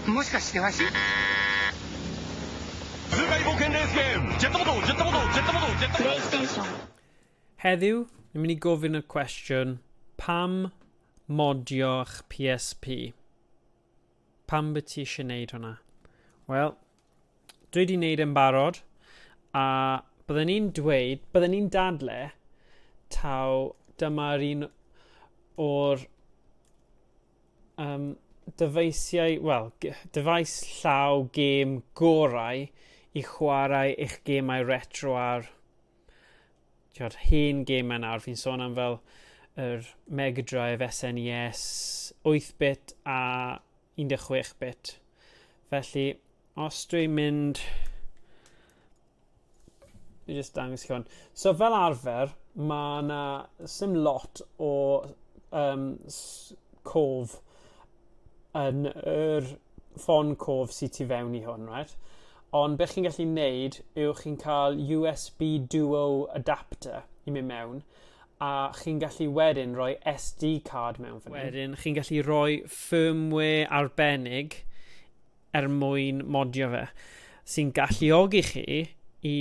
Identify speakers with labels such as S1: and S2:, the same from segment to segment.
S1: もしかしてわし
S2: 痛快冒険レースゲームジェットボトジェットボトジェットボトジェット
S3: プレイステーション
S4: Heddiw, ni'n mynd i gofyn y cwestiwn, pam modio'ch PSP? Pam byd ti eisiau gwneud hwnna? Wel, dwi wedi gwneud yn barod, a bydden ni'n dweud, bydden ni'n dadle, taw dyma'r un o'r dyfeisiau, wel, dyfais llaw gêm gorau i chwarae eich gemau retro ar ti'od, hen gemau nawr. Fi'n sôn am fel yr Mega Drive, SNES, 8-bit a 16-bit. Felly, os dwi'n mynd... Fi jyst dangos chi hwn. So, fel arfer, mae yna sim lot o cof yn yr ffon cof sydd tu fewn i hwn, right? Ond beth chi'n gallu neud yw chi'n cael USB Duo adapter i mynd mewn, a chi'n gallu wedyn rhoi SD card mewn fan hyn. Wedyn, chi'n gallu rhoi firmware arbennig er mwyn modio fe, sy'n galluogi chi i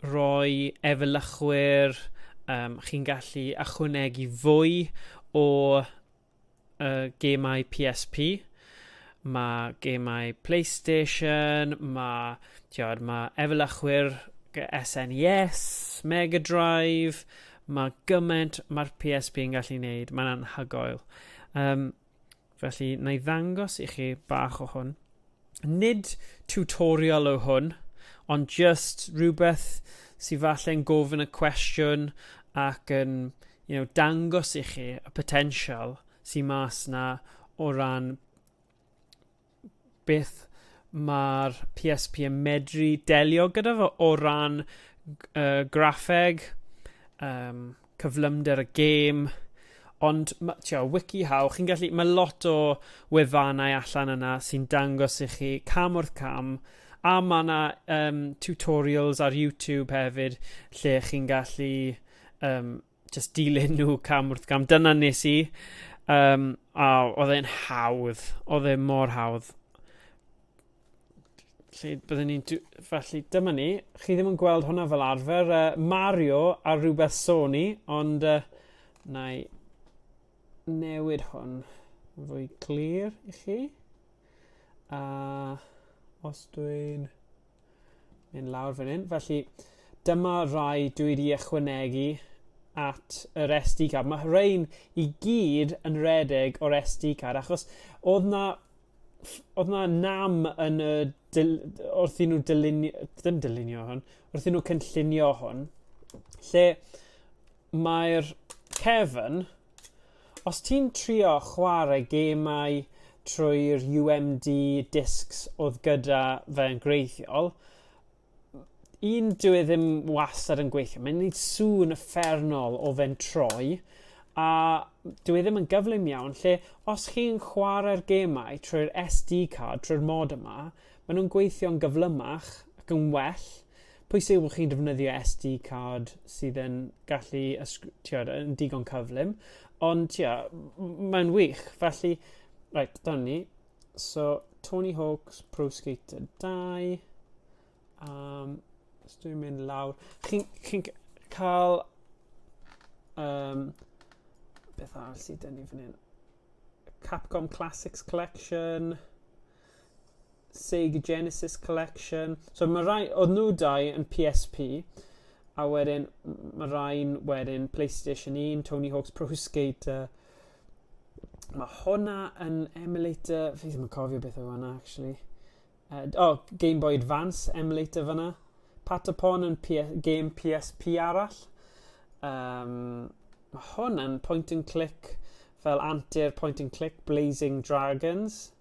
S4: roi efelychwyr, chi'n gallu ychwanegu fwy o gemau PSP, mae gemau PlayStation, mae, tiod, mae efelychwyr SNES, Mega Drive, mae gymaint mae'r PSP yn gallu gwneud, mae'n anhygoel. Felly, na i ddangos i chi bach o hwn. Nid tutorial o hwn, ond just rhywbeth sydd falle'n gofyn y cwestiwn ac yn dangos i chi y potensial sy'n mas na o ran beth mae'r PSP yn medru delio gyda fo o ran graffeg, cyflymder y gêm, ond tio, WikiHow, chi'n gallu, mae lot o wefannau allan yna sy'n dangos i chi cam wrth cam, a mae yna tutorials ar YouTube hefyd lle chi'n gallu just dilyn nhw cam wrth gam. Dyna nes i. A oedd e'n hawdd. Oedd e mor hawdd. Felly, byddwn ni'n... Felly, dyma ni. Chi ddim yn gweld hwnna fel arfer. Mario a rhywbeth Sony, ond na i newid hwn yn fwy clir i chi. A os dwi'n mynd lawr fan hyn. Felly, dyma rai dwi wedi ychwanegu at yr SD card. Mae rhain i gyd yn redeg o'r SD card, achos oedd na nam yn y wrth i nhw dylunio, ddim dylunio hwn, wrth i nhw cynllunio hwn, lle mae'r cefn, os ti'n trio chwarae gemau trwy'r UMD discs oedd gyda fe'n greithiol, un, dyw e ddim wastad yn gweithio. Mae'n gwneud sŵn uffernol o fe'n troi, a dyw e ddim yn gyflym iawn, lle os chi'n chwarae'r gemau trwy'r SD card, trwy'r mod yma, maen nhw'n gweithio'n gyflymach ac yn well. Pwysig bod chi'n defnyddio SD card sydd yn gallu, tiod, yn digon cyflym. Ond, tia, mae'n wych. Felly, right, dyna ni. So, Tony Hawk's Pro Skater 2. Os dwi'n mynd lawr. Chi'n chi cael... Beth arall sydd dyn ni fan hyn? Capcom Classics Collection. Sega Genesis Collection. So mae rai, oedd nhw dau yn PSP, a wedyn mae rhain wedyn PlayStation 1, Tony Hawk's Pro Skater. Mae hwnna yn emulator, fi ddim yn cofio beth oedd hwnna actually. Oh, Game Boy Advance emulator fyna. Patapon yn game PSP arall. Mae hwn yn point and click fel antur point and click Blazing Dragons.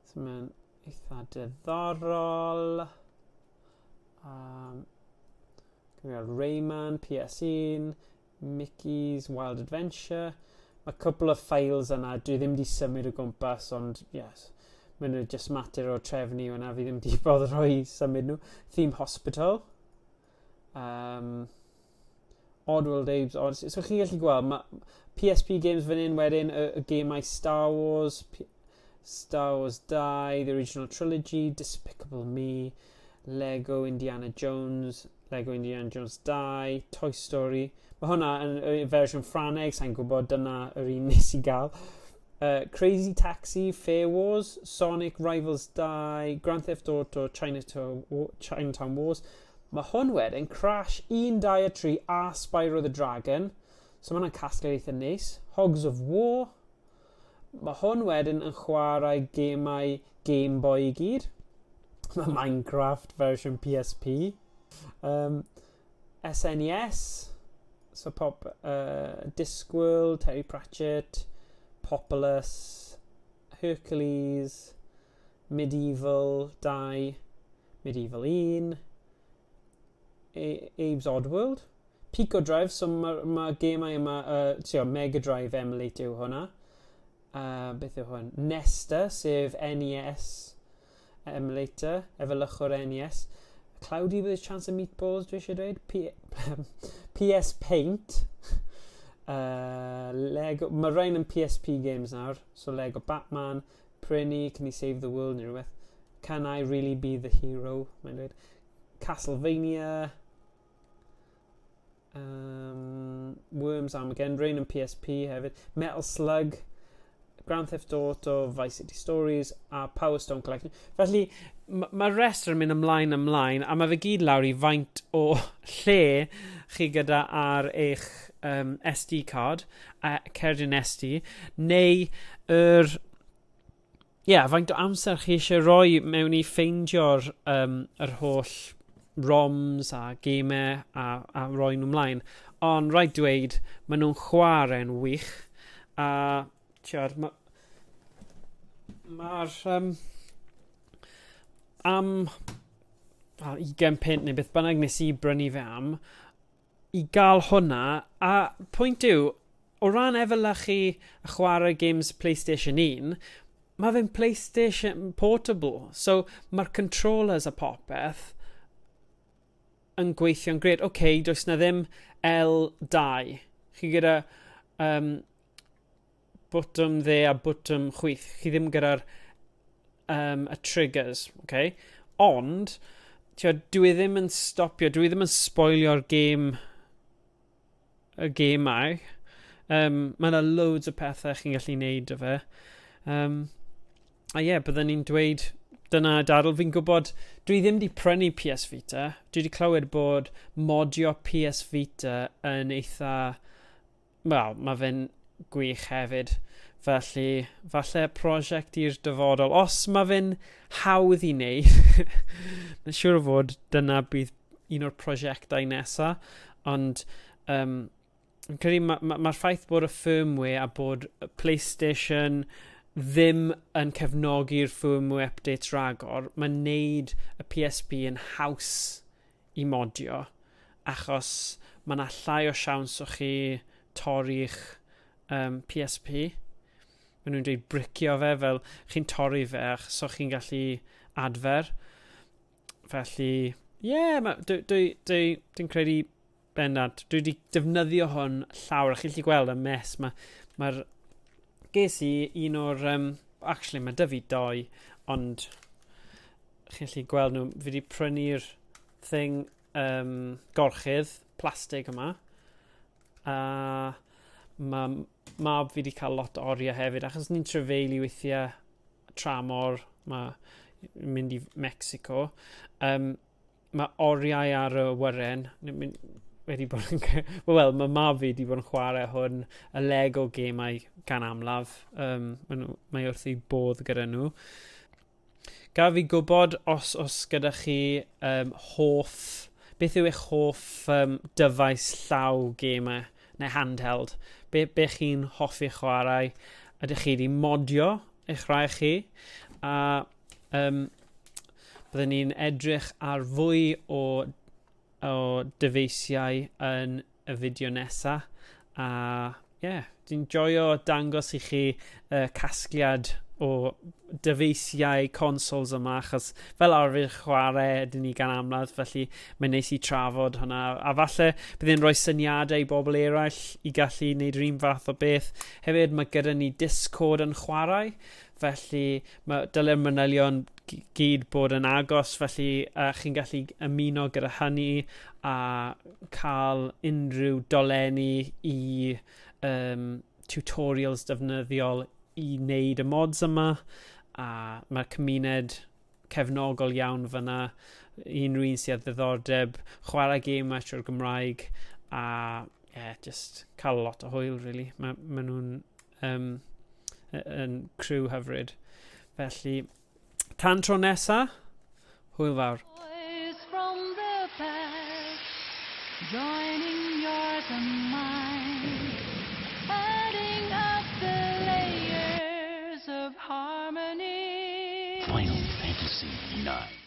S4: So mae'n eitha diddorol. Rayman, PS1, Mickey's Wild Adventure. Mae cwpl o files yna, dwi ddim wedi symud o gwmpas, ond yes, maen nhw just mater o trefnu yna, fi ddim wedi bod rhoi symud nhw. Theme Hospital. Oddworld Abe's Odyssey. So chi'n gallu gweld, mae PSP games fan hyn wedyn, y gemau Star Wars, P Star Wars 2, The Original Trilogy, Despicable Me, Lego Indiana Jones, Lego Indiana Jones 2, Toy Story. Mae hwnna yn y fersiwn Ffraneg, sa'n gwybod dyna yr un nes i gael. Crazy Taxi, Fair Wars, Sonic Rivals 2, Grand Theft Auto, Chinatown Wars. Mae hwn wedyn, Crash 1, 2 a 3 a Spyro the Dragon. So mae hwnna'n casgliad eitha neis. Hogs of War. Mae hwn wedyn yn chwarae gemau Game Boy i gyd. Mae Minecraft version PSP. SNES. So pop Discworld, Terry Pratchett, Populous, Hercules, Medieval 2, Medieval 1, Abe's Oddworld, Pico Drive, so mae'r ma gemau yma, tio, Mega Drive emulate yw hwnna. Beth yw hwn? Nesta, sef NES emulator, efelychwr NES. Cloudy with a Chance of Meatballs, dwi eisiau dweud. PS Paint. Lego, mae rhain yn PSP games nawr. So Lego Batman, Prynu, Can You Save the World, neu rhywbeth. Can I Really Be the Hero, mae'n dweud. Castlevania, Worms Armageddon, rhain yn PSP hefyd. Metal Slug, Grand Theft Auto, Vice City Stories a Power Stone Collection. Felly, mae'r rest yn mynd ymlaen ymlaen, a mae fe gyd lawr i faint o lle chi gyda ar eich SD card, a cerdyn SD, neu yr ie, yeah, faint o amser chi eisiau rhoi mewn i ffeindio'r yr holl ROMs a gemau a roi nhw ymlaen. Ond rhaid dweud, maen nhw'n chwarae'n wych. A ti'od, mae'r am well, 20 punt neu beth bynnag nes i brynu fe am, i gael hwnna, a pwynt yw, o ran efelychu a chwarae games PlayStation 1, mae fe'n PlayStation Portable, so mae'r controllers a popeth yn gweithio'n gret. Oce, okay, does na ddim L2. Chi gyda bwtwm dde a bwtwm chwith. Chi ddim gyda'r y triggers, okay? Ond, ti'od, dwi ddim yn stopio, dwi ddim yn spoilio'r game, y gemau. Mae yna loads o pethau chi'n gallu neud o fe. A ie, yeah, byddwn ni'n dweud dyna dadl. Fi'n gwybod, dwi ddim wedi prynu PS Vita. Dwi wedi clywed bod modio PS Vita yn eitha, wel, mae fe'n gwych hefyd. Felly, falle prosiect i'r dyfodol. Os mae fe'n hawdd i wneud, mae'n siŵr o fod dyna bydd un o'r prosiectau nesaf. Ond fi'n credu mae'r ma ffaith bod y firmware a bod y PlayStation ddim yn cefnogi'r firmware updates ragor, mae'n neud y PSP yn haws i modio, achos mae yna llai o siawns o chi torri'ch PSP. Maen nhw'n dweud bricio fe, fel chi'n torri fe, so chi'n gallu adfer. Felly, ie, yeah, dwi'n dwi credu bendant. Dwi wedi defnyddio hwn llawer, a chi'n gallu gweld y mess. Ges i un o'r... Actually, mae 'da fi doi, ond chi'n gallu gweld nhw. Fi wedi prynu'r thing gorchudd plastig yma. A mae mab fi wedi cael lot o oriau hefyd, achos ni'n trafeili weithiau tramor, mae mynd i Mexico. Mae oriau ar y wyren, wedi bod yn... Wel, mae mab fi wedi bod yn chwarae hwn, y Lego gemau gan amlaf. Mae wrth ei bodd gyda nhw. Gaf fi gwybod os gyda chi hoff... Beth yw eich hoff dyfais llaw gemau neu handheld? Be chi'n hoffi chwarae? Ydych chi wedi modio eich rhai chi? A byddwn ni'n edrych ar fwy o dyfeisiau yn y fideo nesaf. A ie, yeah, dwi'n joio dangos i chi y casgliad. o dyfeisiau consoles yma, achos fel arfer chwarae ydyn ni gan amlaf, felly mae'n neis i trafod hwnna, a falle bydd e'n rhoi syniadau i bobl eraill i gallu wneud yr un fath o beth. Hefyd mae gyda ni Discord yn chwarae, felly mae, dylai'r manylion gyd bod yn agos, felly chi'n gallu ymuno gyda hynny a cael unrhyw dolenni i tutorials defnyddiol i wneud y mods yma, a mae'r cymuned cefnogol iawn fyna, unrhyw un sydd â ddiddordeb chwarae gemau trwy'r Gymraeg a yeah, just cael lot o hwyl, really. Ma nhw'n yn criw hyfryd. Felly, tan tro nesa, hwyl fawr. From the past, joining yours and mine, adding up the layers of harmony. Final Fantasy IX.